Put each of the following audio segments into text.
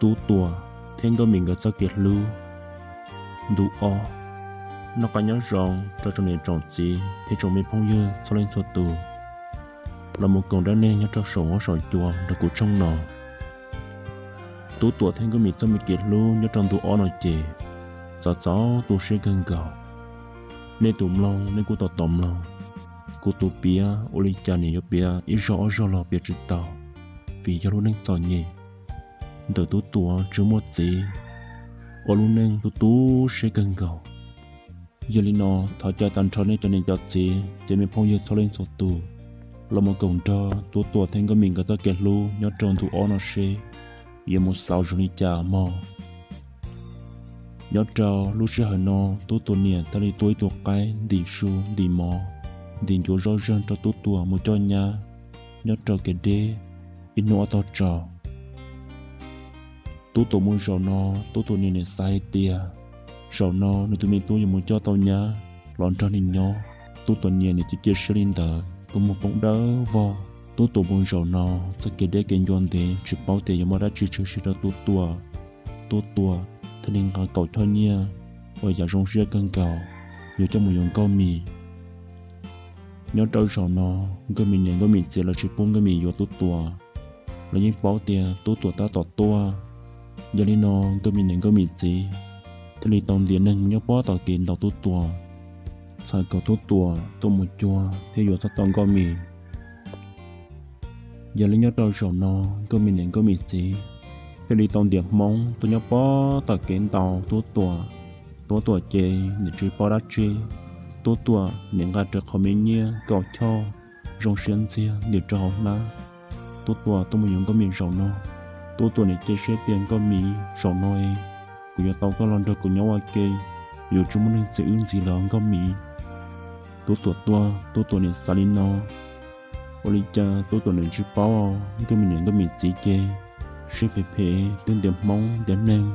Tub Tuam thiab Nkauj Mim nkawd txoj kev hlub ntu ob. Noj qab nyob zoo rau tsoom niam tsoom txiv thiab tsoom me phooj ywg txhua leej txhua tus los mus koom dab neeg nyob rau saum huab saum cua nrog kuv tshooj no. Tub Tuam thiab Nkauj Mim txoj me kev hlub nyob rau ntu ob no ces txom txom tu siab kawg nkaus. Nej tus mloog nej kuj tos tos mloog, kuv tus piav ua li cas nws yuav piav ib zaug ob zaug los piav tsis tau, vim yog lub neej txom nyem ntawm Tub Tuam tsis muaj txiv, ua lub neej tu tu siab kawg nkaus. Yog li no, thov caw tag nrho nej cov niam cov txiv cov me phooj ywg txhua leej txhua tus los mus koom nrog Tub Tuam thiab Nkauj Mim nkawd txoj kev hlub nyob rau ntu ob no seb yuav mus xaus zoo li cas mog. Nyob rau lub sij hawm no, Tub Tuam niam thiaj li tua ib tug qaib ntim su ntim mov, ntim ncuav zoj zeeg rau Tub Tuam mus coj nyab nyob rau kev deb ib hnub ob tog tsaus. Tub Tuam mus zaum no, Tub Tuam niam nim xav hais tias zaum no nws tus me tub yuav mus coj tau nyab los nrog nws nyob. Tub Tuam niam nim cia cia siab li ntawd, kua muag poob dawb vog. Tub Tuam mus zaum no, txoj kev deb kev ncua ntev tsis paub tias yuav muaj dab tsi tshwm sim rau Tub Tuam. Tub Tuam thiaj li nqa kaum choj nyiaj uas yam zoo siab kawg nkaus yuav coj mus yuav Nkauj Mim. Nyob rau zaum no, Nkauj Mim niam Nkauj Mim txiv lawv tsis pub Nkauj Mim yuav Tub Tuam. Lawv yeej paub tias Tub Tuam tab tom tuaj, yog li no Nkauj Mim niam Nkauj Mim txiv thiaj li tau ntiav neeg mus nyob pob tom kev ntaus Tub Tuam, txhais kom Tub Tuam tuaj mus cuag thiab yuav txog tau Nkauj Mim. Yog li nyob rau zaum no, Nkauj Mim niam Nkauj Mim txiv thiaj li tau ntiav Hmoob tuaj nyob pob tom kev ntaus Tub Tuam. Tub Tuam ces nim tsis paub dab tsi, Tub Tuam nim nqa rawv qhov me nyiaj kaum choj zoo siab ntxiag ntim rau hauv hnab. Tub Tuam tuaj mus yuav Nkauj Mim zaum no, Tub Tuam nim cia siab tias Nkauj Mim, zaum no kuv yuav tau koj los nrog kuv nyob ua ke, yuav tsis muaj neeg txim wb ntxiv lawm Nkauj Mim. Tub Tuam tuaj, Tub Tuam nim xav li no, ua li cas Tub Tuam nim tsis paub. Nkauj Mim niam Nkauj Mim txiv ces siab phem phem twb ntiav Hmoob ntiav neeg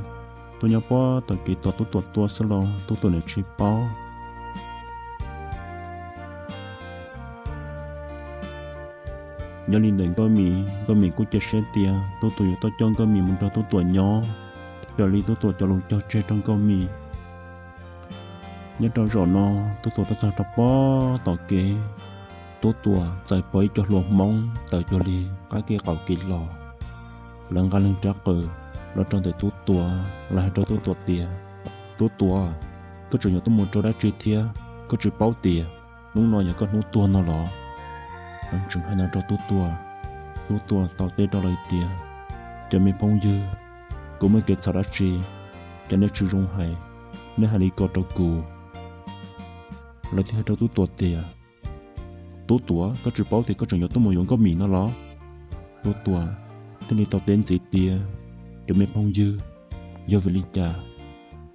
tuaj nyob pob tom kev tos Tub Tuam tuaj xwb los Tub Tuam nim tsis paub. Nyob li ntawm Nkauj Mim, Nkauj Mim kuj cia siab tias Tub Tuam yuav tuaj coj Nkauj Mim mus nrog Tub Tuam nyob, raws li Tub Tuam cov lus cog tseg rau Nkauj Mim. Nyob rau zaum no, Tub Tuam tuaj txog rau pob tom kev, Tub Tuam txawm pom ib co hluas Hmoob tawm cuag li qab kev qaum kev los. Lawv nqa leeg rab qws los rau ntawm Tub Tuam, lawv hais rau Tub Tuam tias, Tub Tuam, koj tseem yuav tuaj mus rau dab tsi thiab? Koj tsis paub tias hnub no yog koj hnub tuag no los? Lawv tseem hais no rau Tub Tuam. Tub Tuam tau teb rau lawv tias, cov me phooj ywg, kuv muaj kev txhaum dab tsi, cas nej tsis zoo hais, nej hais li ko rau kuv? Lawv thiaj hais rau Tub Tuam tias, Tub Tuam, koj tsis paub tias koj tseem yuav tuaj mus yuav Nkauj Mim no los? Tub Tuam thiaj li tau teb ntxiv tias, cov me phooj ywg, yog vim li cas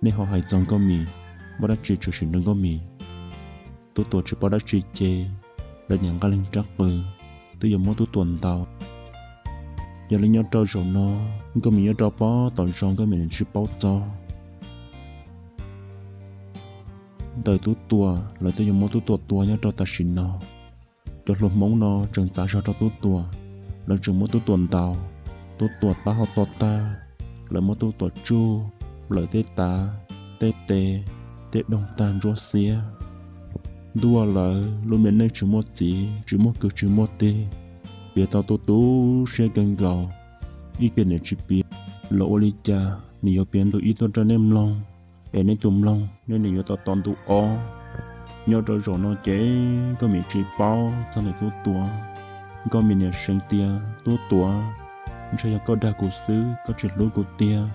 nej ho hais txog Nkauj Mim, muaj dab tsi tshwm sim rau Nkauj Mim? Tub Tuam tsis paub dab tsi ces lawv nim nqa leeg rab qws twb yuav muab Tub Tuam ntaus. Yog li nyob rau zaum no, Nkauj Mim nyob rau pob tom zos, Nkauj Mim nim tsis paub txog. Ntawm Tub Tuam, lawv twb yuav muab Tub Tuam tua nyob rau tam sim no. Cov hluas Hmoob no tseem txav zog rau Tub Tuam, lawv tseem muab Tub Tuam ntaus. Tub Tuam taub hau to tag, lawv muab Tub Tuam tsuj, plawm tej tav, tej tes, tej doog tag ntsuab xiab. Ntuj aw, lawv lub me neej tsis muaj txiv tsis muaj kwv tsis muaj tij, piav tau tu tu siab kawg nkaus. Ib ke nim tsis piav los ua li cas, nim yuav piav ntu ib tuaj rau nej mloog, es nej tus mloog nej nim yuav tos tos ntu ob. Nyob rau zaum no ces Nkauj Mim tsis paub txog ntawm Tub Tuam. Nkauj Mim nim seev tias, Tub Tuam, ntshe yog koj dag kuv xwb, koj tsis hlub kuv tiag,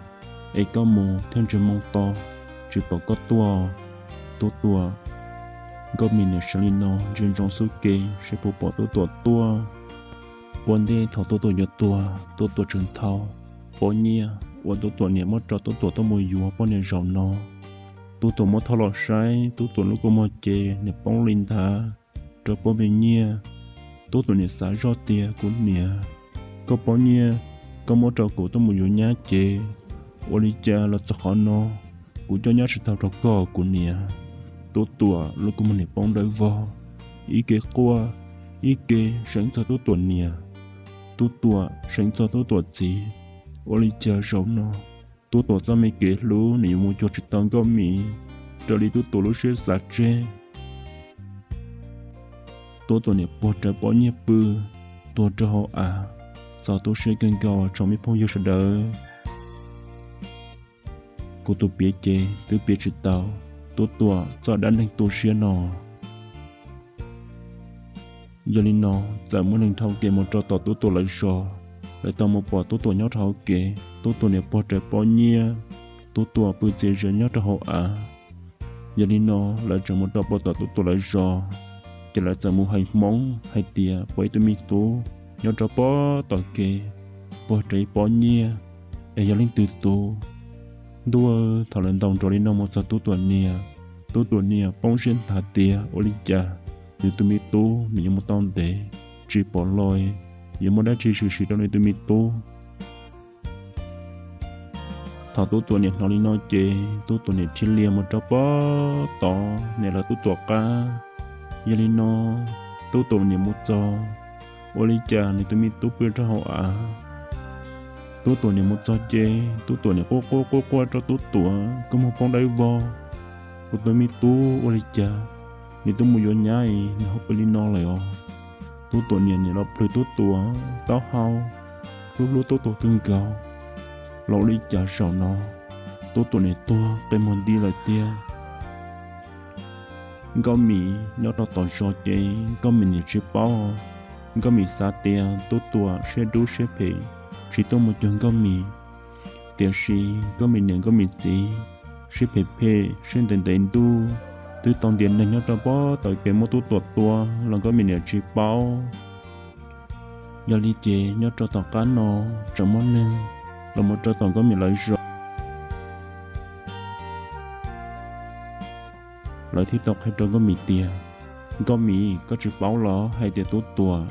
es koj mus thiaj ntsej moo to, tsis pom koj tuaj. Tub Tuam, Nkauj Mim nim seev li no ntsia ntsoov xub ke seb puas pom Tub Tuam tuaj. Ua ntej thaum Tub Tuam yuav tuag, Tub Tuam tseem thau pob nyiaj uas Tub Tuam niam muab rau Tub Tuam tuaj mus yuav poj niam zaum no. Tub Tuam muab thauj los saib, Tub Tuam lub kua muag ces nim poob li nthav rau pob me nyiaj. Tub Tuam nim xav zoj tias, kuv niam, koj pob nyiaj koj muab rau kuv tuaj mus yuav nyab ces ua li cas los txog qhov no, kuv coj nyab tsis tau rau koj kuv niam. Tub Tuam lub kua muag nim poob dawb vog, ib ke quaj, ib ke seev txog Tub Tuam niam, Tub Tuam seev txog Tub Tuam txiv, Ua li cas zaum no Tub Tuam txoj me kev hlub nws yuav mus cuag tsis tau Nkauj Mim raws li Tub Tuam lub siab xav tseg. Tub Tuam niam puag rawv pob nyiaj pw tuag rau hauv av, txaus tu siab kawg nkaus tsoom me phooj ywg sawv daws. Kuv tus piav ces twb piav tsis tau Tub Tuam txoj dab neeg tu siab no. Yog li no, txawm muaj neeg dhau kev mus rau tom Tub Tuam lawv zos, lawv tau mus pom Tub Tuam nyob rau hauv kev, Tub Tuam niam puag rawv pob nyiaj, Tub Tuam pw txias zias nyob rau hauv av. Yog li no, lawv tseem mus rau pom tom Tub Tuam lawv zos, ces lawv txawm mus hais Hmoob hais tias pom ib tug me tub nyob rau pem tom kev, puag rawv ib pob nyiaj, es yog leej twg tus. Ntuj, thaum lawv ntaus nrov li no mus txog Tub Tuam niam, Tub Tuam niam poob siab nthav tias ua li cas nws tus me tub nws yuav mus tau ntev tsis pom los, yuav muaj dab tsi swm sim rau nws tus me tub. Thaum Tub Tuam niam hnov li no ces Tub Tuam niam thiaj li mus rau pem tod niam lawv Tub Tuam qab. Yog li no, Tub Tuam niam mus txog, ua li cas nws tus me tub pw rau hauv av. Tub Tuam niam mus txog ces Tub Tuam niam quaj quaj quaj quaj rau Tub Tuam kua muag poob dawb vog. Kuv tus me tub ua li cas, nws twb mus yuav nyab es nws ho pw li no lawm os. Tub Tuam niam niam los plhws Tub Tuam taub hau, hlub hlub Tub Tuam kawg nkaus. Los ua li cas zaum no Tub Tuam niam tuag qe muag nti lawm tiag. Nkauj Mim nyob rau tom zos ces Nkauj Mim niam tsis paub. Nkauj Mim xav tias Tub Tuam siab dub siab phem tsis tuaj mus cuag Nkauj Mim. Tiam sis Nkauj Mim niam Nkauj Mim txiv siab phem phem siab ntev ntev ntuj, twb tau ntiav neeg nyob rau pem tom kev muab Tub Tuam tua los Nkauj Mim niam tsis paub. Yog li ces nyob rau tom qab no tseem muaj neeg los mus rau tom Nkauj Mim lawv zos. Lawv thiaj tau qhia rau Nkauj Mim tias, Nkauj Mim, koj tsis paub los hais tias Tub Tuam.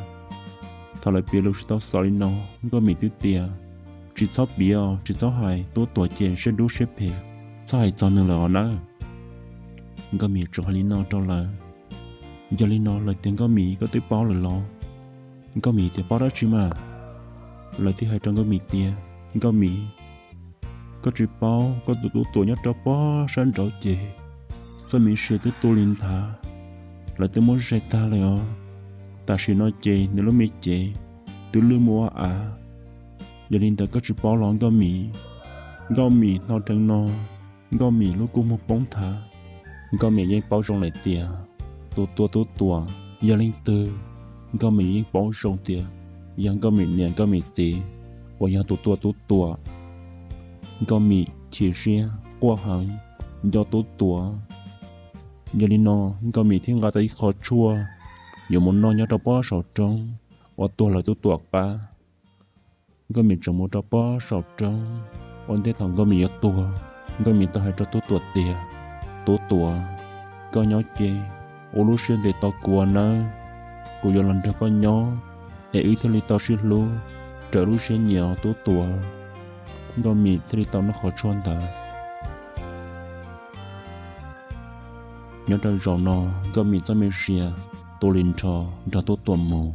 Thaum lawv piav lus tsis tau xaus li no, Nkauj Mim twb tias, Tsis txhob piav, tsis txhob hais, Tub Tuam ces siab dub siab phem, txhob hais txog nws lawm os nawb. Nkauj Mim tsuas hais li no rau lawv. Yog li no lawv tias, Nkauj Mim, koj twb paub lawm los? Nkauj Mim tias, Paub dab tsi mas? Lawv thiaj hais rau Nkauj Mim tias, Nkauj Mim, koj tsis paub, koj tus Tub Tuam nyob rau pem sab nraud ces txoj me sia twb tu li nthav, lawv twb muab zais tag lawm os. Tam sim no ces nws lub me cev twb lwj mus ua av. Yog li ntawd koj tsis paub los Nkauj Mim? Nkauj Mim hnov dheev no, Nkauj Mim lub kua muag poob nthav. Nkauj Mim yeej paub zoo lawm tias tus tua Tub Tuam yog leej twg. Nkauj Mim yeej paub zoo tias yog Nkauj Mim niam Nkauj Mim txiv uas yog tus tua Tub Tuam. Nkauj Mim chim siab quaj heev nco Tub Tuam. Yog li no Nkauj Mim thiaj nqa tau ib qho tshuaj yuav mus noj nyob rau pem saum roob uas tuag lawm Tub Tuam qab. Nkauj Mim tseem mus rau pem saum roob. Ua ntej thaum Nkauj Mim yuav tuag, Nkauj Mim tau hais rau Tub Tuam tias, Tub Tuam, koj nyob ces ua lub siab ntev tos kuv nawb, kuv yuav los nrog koj nyob, es wb thiaj li tau sib hlub raws lub siab nyiam os Tub Tuam. Nkauj Mim thiaj li tau noj qhov tshuaj ntawd. Nyob rau zaum no Nkauj Mim txoj me sia tu li nrho nrog Tub Tuam mus.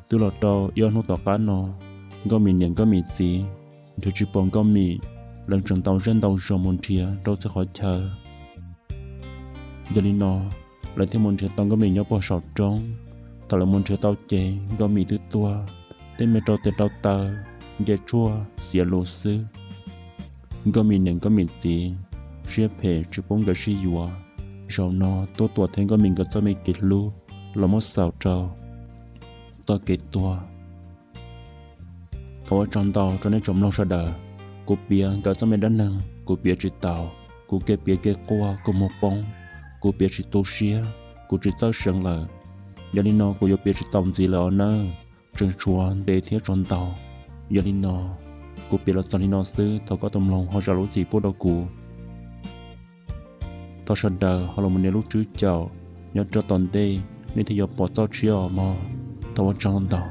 Twb los rau ib ob hnub tom qab no, Nkauj Mim niam Nkauj Mim txiv nrhiav tsis pom Nkauj Mim, lawv tseem ntaus zej ntaus zos mus nrhiav rau txhua qhov chaw. Yog li no, lawv thiaj mus nrhiav tau Nkauj Mim nyob pem saum roob. Thaum lawv mus nrhiav tau ces Nkauj Mim twb tuag, tej me rau tes rau taw nce tshuaj xiav lus xwb. Nkauj Mim niam Nkauj Mim txiv siab phem tsis pub nkawd sib yuav. Zaum no Tub Tuam thiab Nkauj Mim nkawd txoj me kev hlub los muab xaus rau txoj kev tuag. Thov ua tsaug ntau rau nej tsoom mloog sawv daws. Kuv piav nkawd txoj me dab neeg kuv piav tsis taus, kuv kev piav kev quaj kua muag poob, kuv piav tsis tu siab, kuv tsis txawj seev lawm. Yog li no kuv yuav piav tsis tau ntxiv lawm os nawb, tseem tshuav ntev thiab tshuav ntau. Yog li no, kuv piav los txog li no xwb, thov koj tus mloog ho zam lub txim pub rau kuv. Thov sawv daws ho los mus nias lub tswb caum, nyob rau tom ntej nej thiaj yuav pom txoj tshiab os mog. Thov ua tsaug ntau.